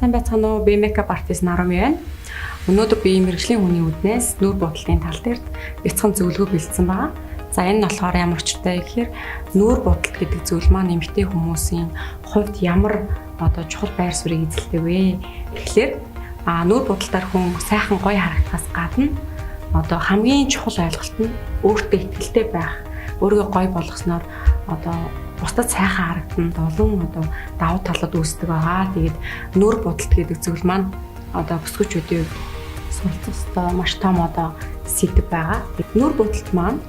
Сайн байцгаана уу? Би makeup artist Нарами байна. Өнөөдөр би мэргэжлийн хүний үднээс нүүр будалтын тал дээр бяцхан зөвлөгөө бэлдсэн байгаа. За, энэ нь болохоор ямар учиртай гэхээр нүүр будалт гэдэг зүйл маань эмэгтэй хүмүүсийн хувьд ямар одоо чухал байр суурийг эзэлдэг вэ? Тэгэхээр нүүр будалтаар хүн сайхан гоё харагдахаас гадна одоо хамгийн чухал ойлголт нь өөртөө итгэлтэй байх, өөрийгөө гоё болгосноор одоо бусдад сайхан харагдана, олон одоо давуу талууд үүсдэг байгаа. Тэгээд нүүр будалт гэдэг зүйл маань одоо бүсгүүчүүдийн хувьд суралцах ёстой маш том одоо сэдэв байгаа. Нүүр будалт маань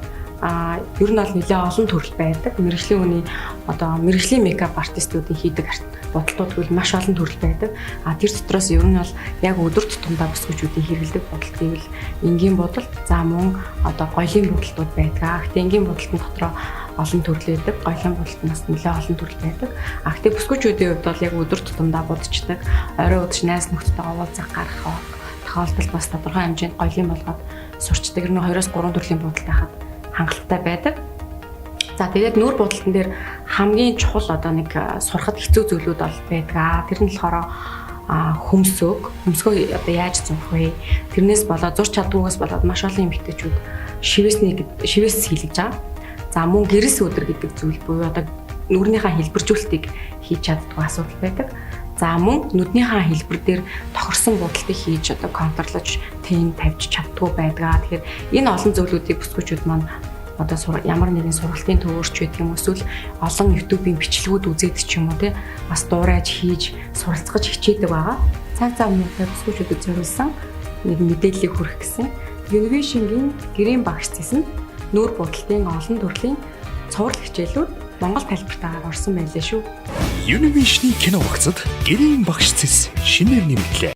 ер нь бол нэлээд олон төрөл байдаг. Мэргэжлийн хүний одоо мэргэжлийн makeup artist уудын хийдэг будалтууд гэвэл маш олон төрөл байдаг. Тэр дотроос ер нь бол яг өдөр тутамдаа бүсгүүчүүдийн хэрэглэдэг будалт гэвэл энгийн будалт, за мөн одоо гоёлын будалтууд байдаг. Гэхдээ энгийн будалтын дотроо олон төрөл байдаг. Гоёлын будалт нь бас нэлээд олон төрөл байдаг. Гэхдээ бүсгүүчүүдийн хувьд бол яг өдөр тутамдаа будчихдаг. Орой удаж найз нөхдөдтэйгээ уулзах гарах тохиолдолд бас тодорхой хэмжээнд гоёлын болгоод сурчдаг. Ер нь 2-оос 3 төрлийн будалт байхад хангалттай байдаг. За, тэгээд нүүр будалтан дээр хамгийн чухал одоо нэг сурахад хэцүү зүйлүүд бол байдаг. Тэр нь болохоор хөмсөг, хөмсгөө одоо яаж зурх вэ? Тэрнээс болоод зурч чаддгүйгээс болоод маш олон эмэгтэйчүүд шивээсний шивээс хийлгэж байгаа. За, мөн гэрэлс өдр гэдэг зүйл буюу одоо нүрнийхээ хэлбэржүүлэлтийг хийж чаддгүй асуудал байдаг. За, мөн нүднийхээ хэлбэр дээр тохирсон будалтыг хийж одоо контурлаж тэн тавьж чаддгүй байдаг. Тэгэхээр энэ олон зүйлүүдийг бүсгүүчүүд маань одоо ямар нэгэн сургалтын төвөөрч байдаг юм эсвэл олон YouTube-ийн бичлэгүүд үзээд ч юм уу, те, бас дуурайж хийж суралцах хичээдэг байгаа. Цаг зав муутай бүсгүүчүүдэд зориулсан нэг мэдээллийг хүргэх гэсэн. Univision-гийн гэрийн багш цэсэнд нүүр будалтын олон төрлийн цуврал хичээлүүд монгол тайлбартаагаар орсон байлээ шүү. Univision-ы кино багцад гэрийн багш цэс шинээр нэмэгдлээ.